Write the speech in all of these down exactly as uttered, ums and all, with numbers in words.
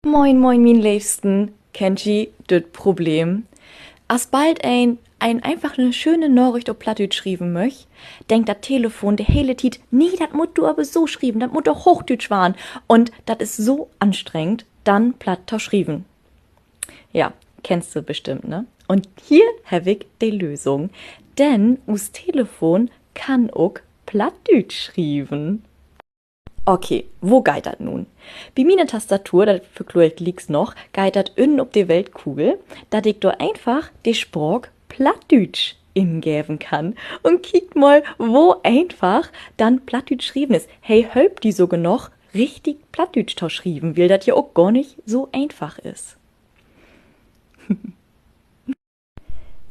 Moin, moin, mien Leevsten. Kennt ji düt Problem? Asbald een, een eenfach 'ne schöne Naricht op Plattdüütsch schrieven möcht, denkt dat Telefon de hele Tiet: Nee, dat muttst du aver so schrieven, dat mutt doch Hoochdüütsch warrn. Un dat is so anstrengend, denn Platt to schrieven. Ja, kennst du bestimmt, ne? Un hier heff ik de Lösung. Denn us Telefon kann ok Plattdüütsch schrieven. Okay, wo geiht dat nu? Bi miene Tastatur, dat verkloor ik glieks noch, geiht dat ünnen op de Weltkugel, dat ik dor eenfach de Spraak Plattdüütsch ingeven kann. Un kiekt mal, wo eenfach denn Plattdüütsch schrieven is. He helpt di sogor noch, richtig Plattdüütsch to schrieven, wiel dat ja ok gor nich so eenfach is.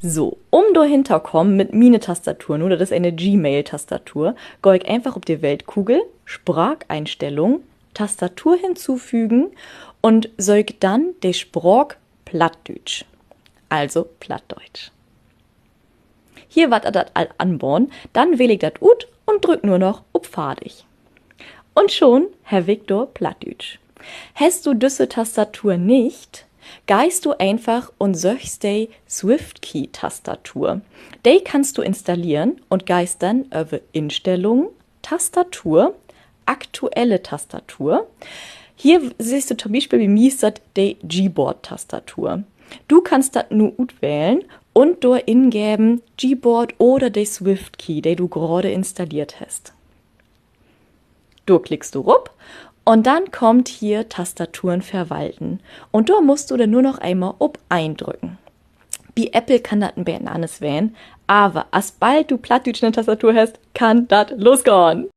So, um dor hen to kamen mit miene Tastatur, nu, dat is ene Gmail-Tastatur, gah ik eenfach op de Weltkugel, Spracheinstellung, Tastatur hinzufügen un söök denn de Spraak Plattdüütsch, also Plattdeutsch. Hier warrt dat al anbaden, denn wähl ik dat ut un drück nu noch op Fardig. Un schon heff ik dor Plattdüütsch. Hest du düsse Tastatur nich, geihst du eenfach un söchst de SwiftKey-Tastatur. De kannst du installeren un geihst denn över Instellungen, Tastatur, aktuelle Tastatur. Hier sühst du to'n Bispeel, bi mi is dat de Gboard-Tastatur. Du kannst dat nu utwählen un dor ingeven Gboard oder de SwiftKey, de du graad installeert hest. Dor klickst du rop un denn kummt hier Tastaturen verwalten. Un dor musst du denn nu noch eenmal op een drücken. Bi Apple kann dat en beten anners ween, aver asbald du Plattdüütsch in de Tastatur hest, kann dat losgahn.